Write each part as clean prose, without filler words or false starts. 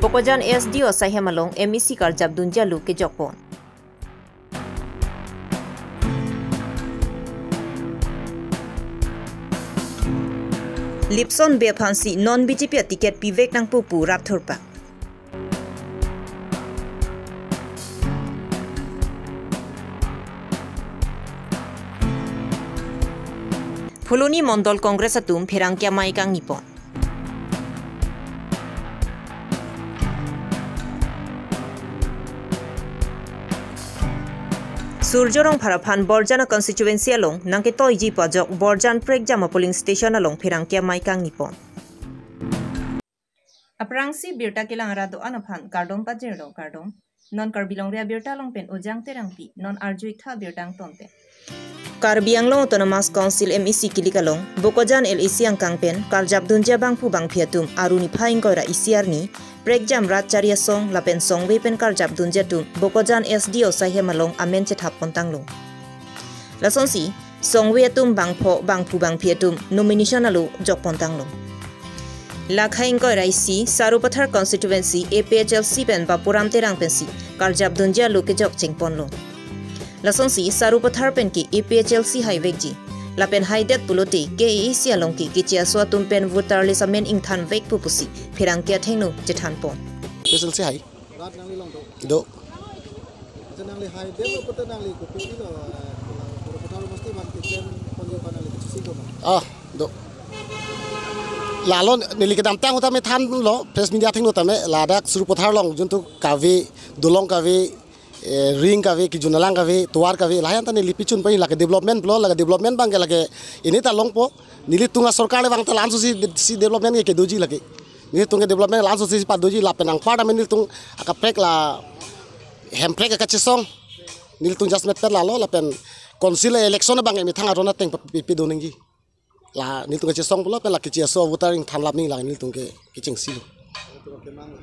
Bokajan SDO Sahemalong MEC karjap dunja lu ke jokpon. Lipson Bephansi non BJP ticket pivek nang pupu rathurpa. Phuloni Mondol Congress atum pherangkia maikang nipon. Surjorong Pharaphan Borjana constituency along nangke toiji pajok Borjan Prekjama polling station along pherangkia maikang nipon. Aprangsi birta kelang rado anaphan kardom pajerlo kardom non karbilongria birta long pen ojang terangpi non arjui tha birtang tonte. Karbi Anglong Autonomous Council MEC kilikalong Bokajan LEC angkang pen karjap dunja bangpu bangphiatum aruni phaing koira ICR ni Prekjam Ratcharia song lapen song wepen karjap dunja tum Bokajan SDO Sahemalong amen chethap pontanglong. Lasonsi song we tum bangpho bangphu bangphiatum nomination alu jok pontanglong. Lakhaing koira IC Sarupathar constituency APHLC pen Bapuram Terang pensi karjap dunja luke jok chingponlong. Lasonsi Sarupathar pen ki APHLC highway ji lapen haidet puloti KEC along ki kichia swatum pen voter list amen ingthan vek pupusi pherangkia thengnu chethan pon. APHLC hai do ah do lalon nilikidam tang utame than lo press media thengnu tame ladak Sarupathar long juntu kavi dulong kavi ring kavi ki junalang kavi tuar kavi layan ta nili pichun pai lage development blo lage development bang lage ini ta longpo nili tunga sarkar bang ta lansu si development ke doji lage nili tunga development lansu si pa doji la penang pa da nili tung aka prek la hem prek ka chisong nili tung jasmet per la lo la pen council election bang emi thanga rona teng pi do ningji la nili tung chisong blo pe la ki chi so voting than lap ni la nili tung ke ki ching si lo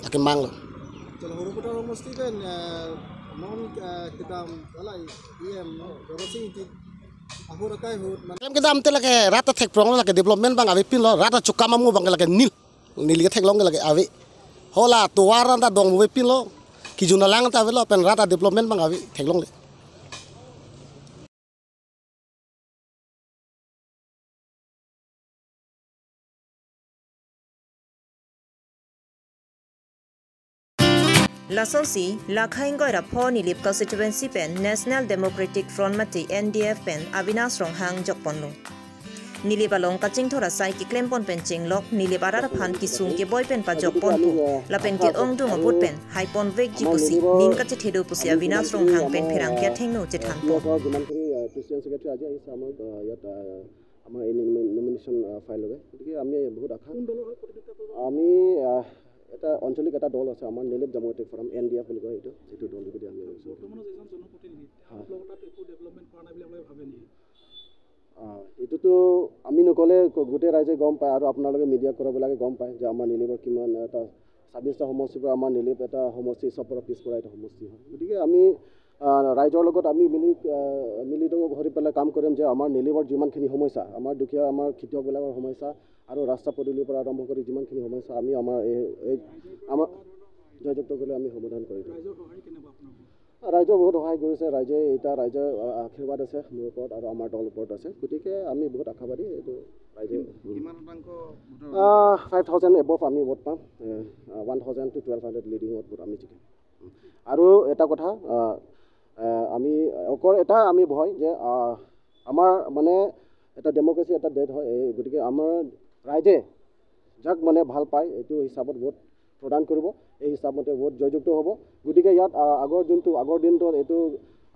ake mang lo chalo horo mosti ben non kitam alai em rosi ti ahur kai hut man kitam te lage rata thek prong lage development bang ave pin lo rata chukka mamu bang lage nil nil ge thek long lage ave hola tuaran ta dong mu pin lo ki juna lang ta ave lo pen rata development bang ave thek long le. Lasonsi Lakhaingoi pho nilip constituency pen National Democratic Front mati NDF pen Avinash Ronghang jokponlo. Nilip along kaching thora sai ki klempon pen chenglok nilip arar phan ki sung ke boy pen pa jokpon pu lapen ki ongdung aput pen haipon vek ji pusi nin kache thedo pusi Avinash Ronghang pen pherangkia thengno chethan po. President secretary আজি আহিছে আমাৰ ইয়াত আমাৰ এই nomination file হবে গতিকে আমি বহুত আশা আমি এটা আঞ্চলিক এটা দল আছে আমাৰ Nilip Democratic Forum N D F বুলি কয় এইটো এইটো দল যদি আমি এইটোতো আমি নক'লে গোটেই ৰাইজে গম পায় আৰু আপোনালোকে মিডিয়া কৰাবিলাকে গম পায় যে আমাৰ নিলিপৰ কিমান এটা 26টা সমষ্টিৰ পৰা আমাৰ নিলিপ এটা সমষ্টি চব পৰা পিছপৰা এটা সমষ্টি হয়। গতিকে আমি ৰাইজৰ লগত আমি মিলি মিলিত হৈ পেলাই কাম কৰিম যে আমাৰ নিলিপৰ যিমানখিনি সমস্যা আমাৰ দুখীয়া আমাৰ খেতিয়কবিলাকৰ সমস্যা আৰু ৰাস্তা পদূলিৰ পৰা আৰম্ভ কৰি যিমানখিনি সমস্যা আমি আমাৰ এই আমাৰ জয়যুক্ত কৰিলে আমি সমাধান কৰি দিম। ৰাইজৰ বহুত সহায় কৰিছে, ৰাইজে এতিয়া ৰাইজৰ আশীৰ্বাদ আছে মোৰ ওপৰত আৰু আমাৰ দলৰ ওপৰত আছে, গতিকে আমি বহুত আশাবাদী। এইটো ৰাইজে 5000 এবভ আমি ভোট পাম, 1000 to 1200 লিডিঙত ভোট আমি জিকিম। আৰু এটা কথা আমি অকল এটা আমি ভয় যে আমাৰ মানে এটা ডেম'ক্ৰেচি এটা ডেট হয়, এই গতিকে আমাৰ ৰাইজে যাক মানে ভাল পায় এইটো হিচাপত ভোট প্ৰদান কৰিব, এই হিচাপমতে ভোট জয়যুক্ত হ'ব। গতিকে ইয়াত আগৰ যোনটো আগৰ দিনটোত এইটো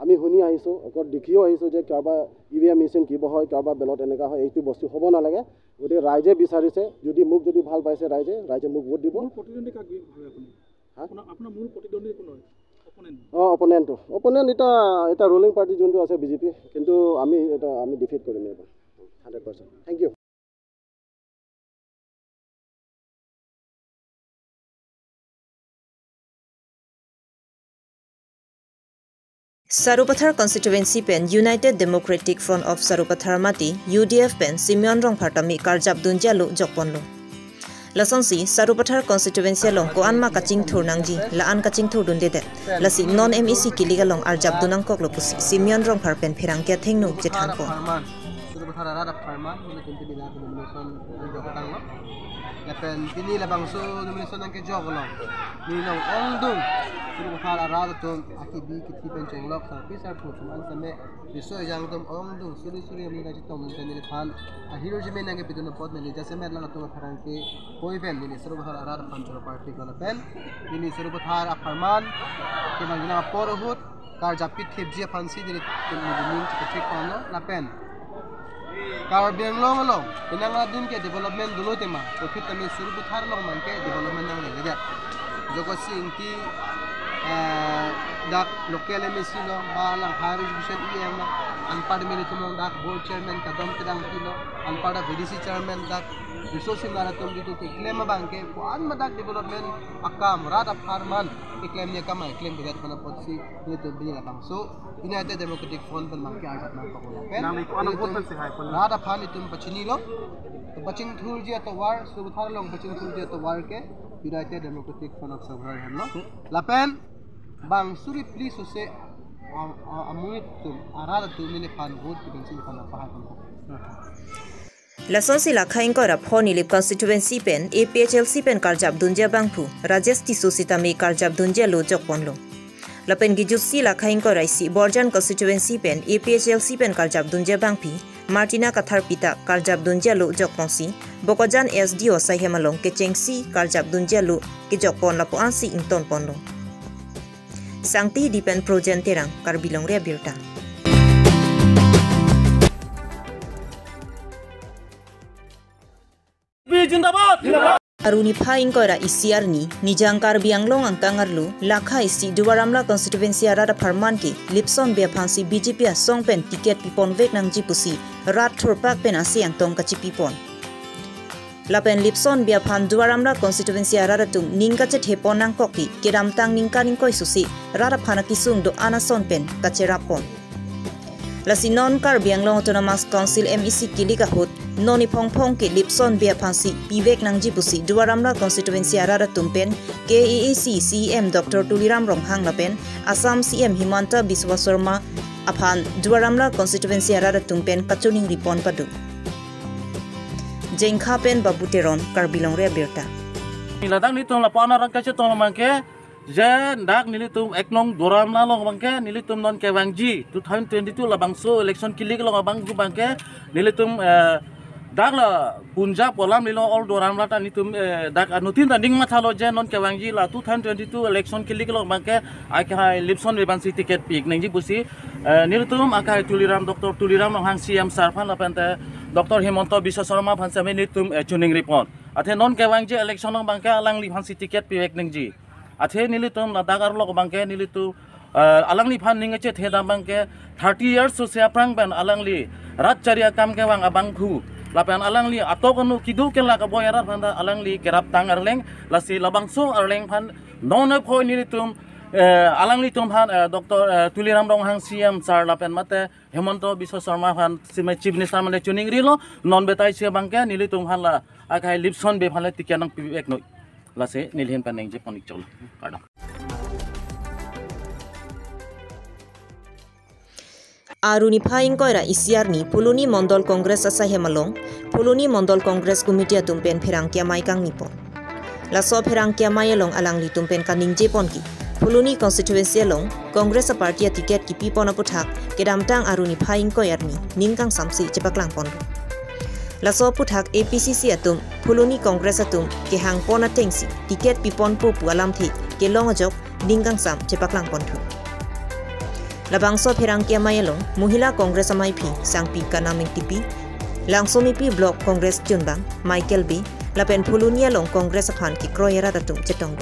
আমি শুনি আহিছোঁ, অকল দেখিও আহিছোঁ যে কাৰোবাৰ ই ভি এম মেচিন কিবা হয়, কাৰোবাৰ বেলত এনেকুৱা হয়, এইটো বস্তু হ'ব নালাগে। গতিকে ৰাইজে বিচাৰিছে, যদি মোক যদি ভাল পাইছে ৰাইজে, ৰাইজে মোক ভোট দিব। অঁ, অপনেণ্টটো অপনেণ্ট এতিয়া এটা ৰুলিং পাৰ্টি যোনটো আছে বিজেপি, কিন্তু আমি এটা আমি ডিফিট কৰিম এইবাৰ 100%। Thank you. Sarupathar constituency pen United Democratic Front of Sarupathar mati UDF pen Simeon Rongphartami karjap dunjalu jokponlo. Lasonsi Sarupathar constituency long ko anma kaching thur nangji la an kaching thur dunde de lasi non MEC kiliga long arjab dunang kok lopusi Simeon rong pharpen phirangkia thengnu chethan ko Sarupathar arada farman ni tini la nomination jokatang lo lapen tini la bangso nomination ang ke jog lo ni long ongdung Sarupathar arada tum akibi kithi pen chenglok sa pisar phutum an same biso jang tum ongdung suri suri amni ka chitom ni phan a hero jime nang ke bidun pod ne jase mer lang tum pharang ke koi pen ni Sarupathar arada phan choro party ko lapen ni Sarupathar a farman ke bangna porhut kar japi thepji phansi ni ning chik pon lapen Kar biang long long pinang din ke development dulo tema profit kami Sarupathar long man ke development nang le joko sing ti dak local MEC lo ba lang higher education EM lo anpad mili tumong dak board chairman kadam kedang ti lo anpada VDC chairman dak resource nara tum gitu ke claim bang ke an madak development akam rada farman ke claim ne kama claim bigat khana potsi ni to bi la bang so United Democratic Front ban mang ke arjat nang pakola pen rada phan itum pachini lo to baching thur ji to war Sarupathar long baching thur ji to war ke United Democratic Front of Sarupathar hem lo lapen bang suri please ose amuit tum arada tum mine phan vote ki bensin phan pahar kon Lasonsi la khaing kora phoni lip constituency pen APHLC pen karjab dunja bangphu Rajesh Tisu sitami karjab dunja lo jok ponlo lapen gijusi la khaing kora isi Borjan constituency pen APHLC pen karjab dunja bangphi Martina Kathar pita karjab dunja lo jok ponsi Bokojan SDO sahemalong ke chengsi karjab dunja lo ke jok pon lapo ansi ington ponlo Sangti dipen projen terang karbilong ria birta Aruni phaing kora ICR ni nijangkar bianglong ang kangarlu lakha isi Duaramla constituency arada farman ki Lipson be phansi BJP songpen ticket pipon vek nang jipusi rat thurpak pen asi ang tong kachi pipon Lapen Lipson be phan Duaramla constituency arada tum ningka che thepon nang koki keramtang ningka ningkoi susi rada phana kisung do anason pen kachera pon Lasinon kar bianglong Autonomous Council MEC kilika hut noni phong phong ki Lipson bia phansi pivek nangji pusi Duaramla constituency arada tumpen KEAC CM Dr. Tuliram Ronghang lapen Assam CM Himanta Biswa Sarma aphan Duaramla constituency arada tumpen kachuning ripon padu Jengkha pen Babuteron karbilong ria birta Ladang ni tum la pana rang kache tum mangke je dak nilitum eknong doramla long bangke nilitum non kewangji 2022 la bangso election kilik long bang gu bangke nilitum dak la Punjab kolam lilo all doramla ta nitum dak anutin ta ning mathalo je non kewangji la 2022 election kilik long bangke akai Lipson Rebansi ticket pik nengji busi nilitum akai Tuliram Dr. Tuliram long hang CM sarfan la pente Dr. Himanta Biswa Sarma phansame nitum chuning report athe non kewangji election long bangke alang li phansi ticket pik nengji athe nilitum ladagar lok bangke nilitu alangli phan ningache theda bangke 30 years so sia prang ban alangli rat charia kam ke wang abang khu lapan alangli atokonu kidu ke la ka boyara phan alangli kerap tang arleng lasi labangso arleng phan non phoi nilitum alangli tum phan Dr. Tuliram Ronghang CM sir lapan mate Himanta Biswa Sarma phan sime chief minister mane chuning rilo non betai sia bangke nilitum phan la akai Lipson be phan le tikanang pibek noi lase nilhen paneng je ponik chol kada Aruni phaing koira ICR ni Phuluni Mondol Congress asahemalong Phuluni Mondol Congress Committee tumpen pherangkia maikang nipon laso pherangkia mayelong alangli tumpen kaning je ponki Phuluni constituency long Congress party ticket ki pipon aputhak kedamtang aruni phaing koyarni ningkang samsi chepaklang pon Laso puthak APCC atum Phuluni Congress atum ke hang pona tengsi ticket pipon pu pualam thi ke longajok ningkang sam chepaklang pon thu Labangso pherangkia mayelong Mohila Congress amai phi sangpi kanaming tipi Langsomi pi block Congress chunbang Michael B lapen Phulunia long Congress aphan ki kroyera datum chetong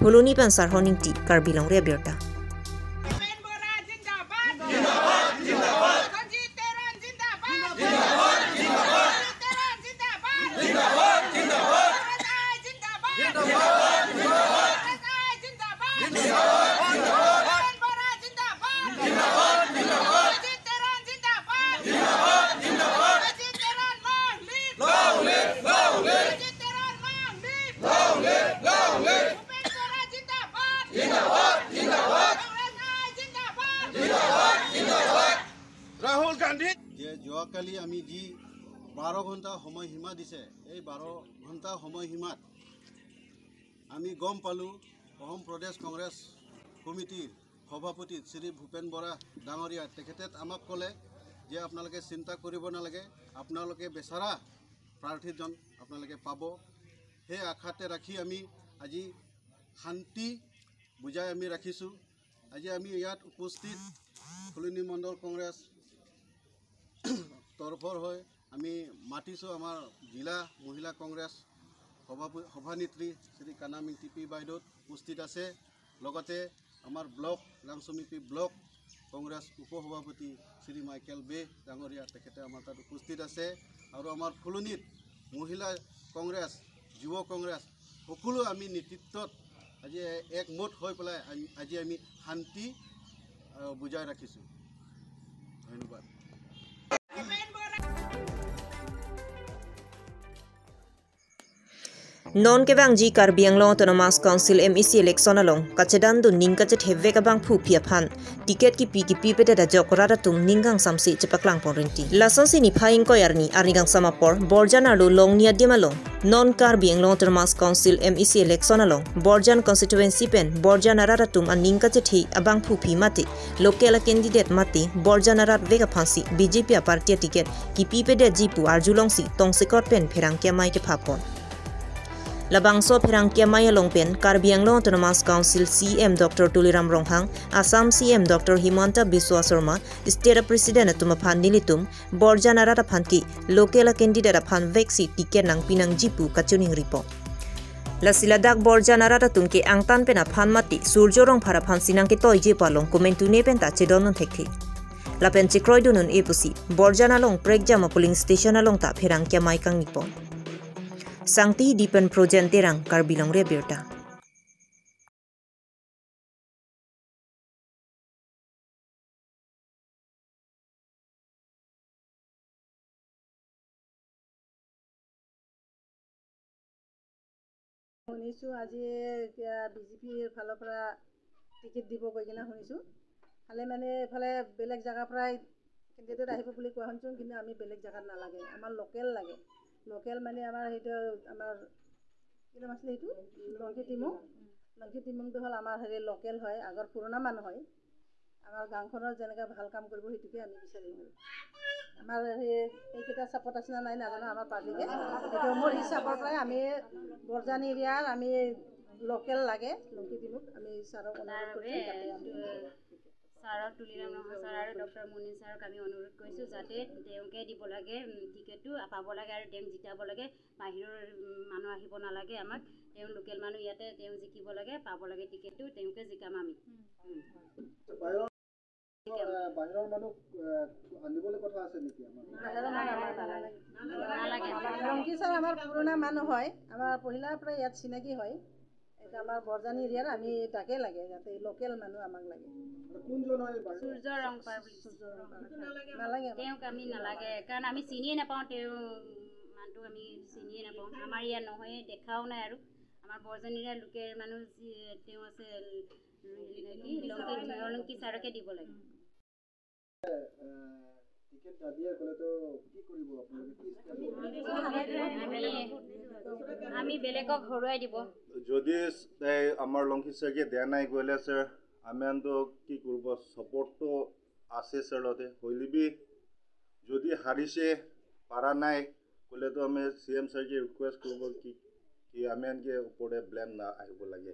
Phuluni pan sarhoning ti karbilong ria birta Long live, long live. Rahul Gandhi যে যোৱাকালি আমি যি 12 ঘণ্টা সময়সীমা দিছে, এই 12 ঘণ্টা সময়সীমাত আমি গম পালোঁ অসম প্ৰদেশ কংগ্ৰেছ কমিটিৰ সভাপতি শ্ৰী ভূপেন বৰা ডাঙৰীয়া, তেখেতে আমাক ক'লে যে আপোনালোকে চিন্তা কৰিব নালাগে, আপোনালোকে বেচেৰা প্ৰাৰ্থীজন আপোনালোকে পাব। সেই আশাতে ৰাখি আমি আজি শান্তি বুজাই আমি ৰাখিছোঁ। আজি আমি ইয়াত উপস্থিত ফুলনি মণ্ডল কংগ্ৰেছ তৰফৰ হৈ আমি মাতিছোঁ আমাৰ জিলা মহিলা কংগ্ৰেছ সভানেত্ৰী শ্ৰী কানামিং টিপি বাইদেউ উপস্থিত আছে, লগতে আমাৰ ব্লক লাংচমিপি ব্লক কংগ্ৰেছ উপসভাপতি শ্ৰী মাইকেল বে ডাঙৰীয়া, তেখেতে আমাৰ তাত উপস্থিত আছে। আৰু আমাৰ ফুলনিত মহিলা কংগ্ৰেছ, যুৱ কংগ্ৰেছ সকলো আমি নেতৃত্বত আজি একমত হৈ পেলাই আজি আমি শান্তি বুজাই ৰাখিছোঁ। ধন্যবাদ। Non kebang ji Karbi Anglong Autonomous Council MEC election along kachedan du ning kachet heve kabang phu phia phan ticket ki pi pete da jok rada tum ninggang samsi chepaklang porinti lason si ni phaing ko yarni arnigang samapor Borjan alu longnia dimalong non Karbi Anglong Autonomous Council MEC election along Borjan constituency pen Borjan arada tum an ning kachet hi abang phu phi mate local candidate mate Borjan arat vega phansi BJP party ticket ki pi pete jipu arjulong si tongsikot pen pherang kya mai ke phapon Labangso pherang kia maya longpen Karbi Anglong Autonomous Council CM Dr. Tuliram Ronghang, Assam CM Dr. Himanta Biswa Sarma, State President atuma phan nilitum Borjan arata phanki local candidate phan veksi ticket nang pinang jipu kachuning ripo. Lasiladak Borjan arata tumke angtan pena phan mati surjorong phara phan sinang ke toy je palong komentune pen ta chedon thekthi. Lapen chikroidunun epusi Borjan along prekjama polling station along ta pherang kia mai kang nipo. Sangti Dipen Projen Terang Karbilong Rebirta. শুনিছোঁ আজি এতিয়া বিজেপিৰ ফালৰ পৰা ticket দিব কৈ কিনে শুনিছোঁ, খালি মানে এইফালে বেলেগ জেগাৰ পৰাই কেণ্ডিডেট আহিব বুলি কোৱা শুনিছোঁ, কিন্তু আমি বেলেগ জেগাত নালাগে, আমাৰ লোকেল লাগে। লোকেল মানে আমাৰ সেইটো আমাৰ কি নাম আছিলে সেইটো লংকি টিমুং, লংকি টিমুংটো হ'ল আমাৰ হেৰি লোকেল হয়, আগৰ পুৰণা মানুহ হয়, আমাৰ গাঁওখনৰ যেনেকৈ ভাল কাম কৰিব সেইটোকে আমি বিচাৰিম। আমাৰ সেই এইকেইটা চাপৰ্ট আছে নে নাই নাজানো আমাৰ পাৰ্টিকে, সেইটো মোৰ হিচাপৰ পৰাই আমি বৰজান এৰিয়াৰ আমি লোকেল লাগে লংকি টিমুক আমি ছাৰক অনুৰোধ কৰিছোঁ যাতে আমি ছাৰক তুলিৰাম ৰংহাং ছাৰ আৰু ডক্টৰ মুনিন ছাৰক আমি অনুৰোধ কৰিছোঁ যাতে তেওঁকে দিব লাগে টিকেটটো পাব লাগে আৰু তেওঁক জিতাব লাগে, বাহিৰৰ মানুহ আহিব নালাগে আমাক, তেওঁ লোকেল মানুহ ইয়াতে তেওঁ জিকিব লাগে, পাব লাগে টিকেটটো, তেওঁকে জিকাম আমি। বাহিৰৰ মানুহ আনিবলৈ কথা আছে নেকি? নালাগে। লংকি ছাৰ আমাৰ পুৰণা মানুহ হয়, আমাৰ পহিলাৰ পৰাই ইয়াত চিনাকি হয়, এটা আমাৰ বৰজান এৰিয়াৰ আমি তাকে লাগে যাতে লোকেল মানুহ আমাক লাগে। সূৰ্য ৰংপাৰ নালাগে, তেওঁক আমি নালাগে, কাৰণ আমি চিনিয়ে নাপাওঁ, তেওঁ মানুহটো আমি চিনিয়ে নাপাওঁ, আমাৰ ইয়াত নহয়, দেখাও নাই আৰু আমাৰ বৰজান এৰিয়াৰ লোকেল মানুহ তেওঁ আছে কি লংকি ছাৰকে দিব লাগে। আমি বেলেগক হৰুৱাই দিব যদি আমাৰ লংকি ছাৰকে দিয়া নাই গ'লে ছাৰ আমিতো কি কৰিব, ছাপৰ্টটো আছে ছাৰ লগতে, হ'লেবি যদি হাৰিছে পাৰা নাই ক'লেতো আমি চি এম ছাৰকে ৰিকুৱেষ্ট কৰিব কি কি আমি আনকি ওপৰতে ব্লেম না আহিব লাগে,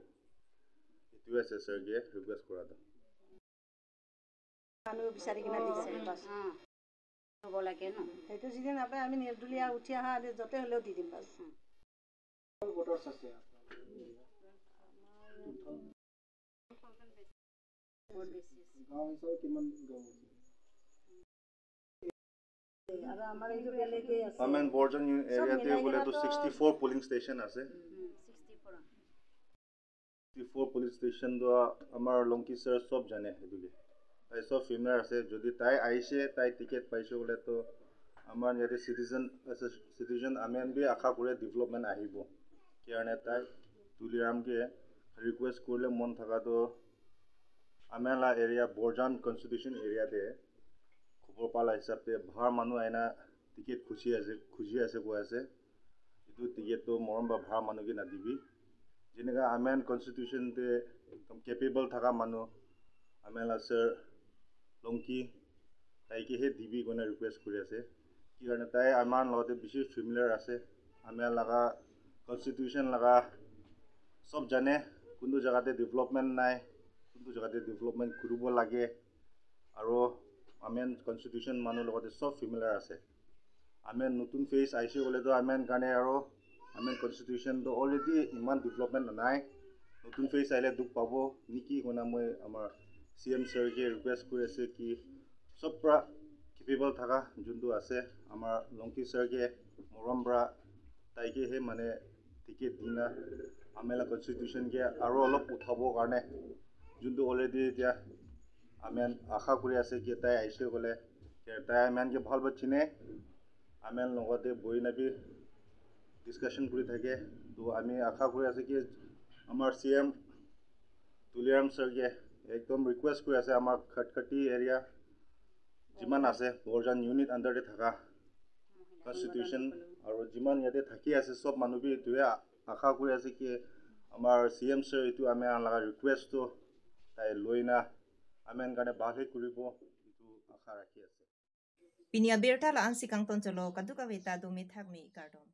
এইটোৱে আছে ছাৰকে ৰিকুৱেষ্ট কৰাটো। মানুহ বিচাৰি কিনে দিছে বাছ হ'ব লাগে ন, সেইটো যদি নাপায় আমি নিৰ্দলীয়া উঠি অহা য'তে হ'লেও দি দিম বাছ। আমেন বৰজান এৰিয়াতে বোলেতো 64 পলিং ষ্টেচন আছে, 64 পলিং ষ্টেচন আমাৰ লংকি ছাৰ চব জানে, সেইটোকে তাই চব ফিমেল আছে, যদি তাই আহিছে তাই টিকেট পাইছে বোলেতো আমাৰ ইয়াতে চিটিজেন আমি বি আশা কৰে ডেভেলপমেণ্ট আহিব, সেইকাৰণে তাই তুলিৰামকে ৰিকুৱেষ্ট কৰিলে মন থকাটো আমেলা এৰিয়া বৰজান কনষ্টিটিউশ্যন এৰিয়াতে খবৰ খবৰ পালা হিচাপে ভাৰ মানুহ আইনা টিকেট খুজি আছে কৈ আছে। এইটো টিকেটটো মৰম বা ভাৰ মানুহকে নাদিবি, যেনেকা আমেন কনষ্টিটিউশ্যনতে একদম কেপেবল থকা মানুহ আমেন ছাৰ লংকি তাইকেহে দিবি কোনে ৰিকুৱেষ্ট কৰি আছে। কি কাৰণে তাই আমাৰ লগতে বেছি ফেমিলিয়াৰ আছে, আমাৰ লগা কনষ্টিটিউশ্যন লগা চব জানে, কোনটো জেগাতে ডেভেলপমেণ্ট নাই, কোনটো জেগাতে ডেভেলপমেণ্ট কৰিব লাগে, আৰু আমেন কনষ্টিটিউশ্যন মানুহ লগতে চব ফেমিলিয়াৰ আছে। আমেন নতুন ফেচ আহিছে ক'লেতো আমেন কাৰণে আৰু আমেন কনষ্টিটিউশ্যনটো অলৰেডি ইমান ডেভেলপমেণ্ট নাই, নতুন ফেচ আহিলে দুখ পাব নেকি কোনা মই আমাৰ চি এম ছাৰকে ৰিকুৱেষ্ট কৰি আছে কি চব পৰা কেপেবল থকা যোনটো আছে আমাৰ লংকি ছাৰকে মৰম পৰা তাইকেহে মানে টিকেট দিনা আমেলা কনষ্টিটিউশ্যনকে আৰু অলপ উঠাবৰ কাৰণে যোনটো অলৰেডি এতিয়া আমেন আশা কৰি আছে কি তাই আহিছে ক'লে তাই আমেনকে ভাল ভাল চিনে, আমেন লগতে বহি নাবি ডিছকাশ্যন কৰি থাকে। তো আমি আশা কৰি আছোঁ কি আমাৰ চি এম তুলিৰাম ছাৰকে একদম ৰিকুৱেষ্ট কৰি আছে আমাৰ খটখটি এৰিয়া যিমান আছে বৰজান ইউনিট আণ্ডাৰতে থকা কনষ্টিটিউশ্যন আৰু যিমান ইয়াতে থাকি আছে চব মানুহ বি এইটোৱে আশা কৰি আছে কি আমাৰ চি এম ছাৰ এইটো আমি লগা ৰিকুৱেষ্টটো তাই লৈ না আমেন কাৰণে ভালহে কৰিব এইটো আশা ৰাখি আছে। Pinia berta la ansi kang ton cholo kaduka veta do me thak me kardom.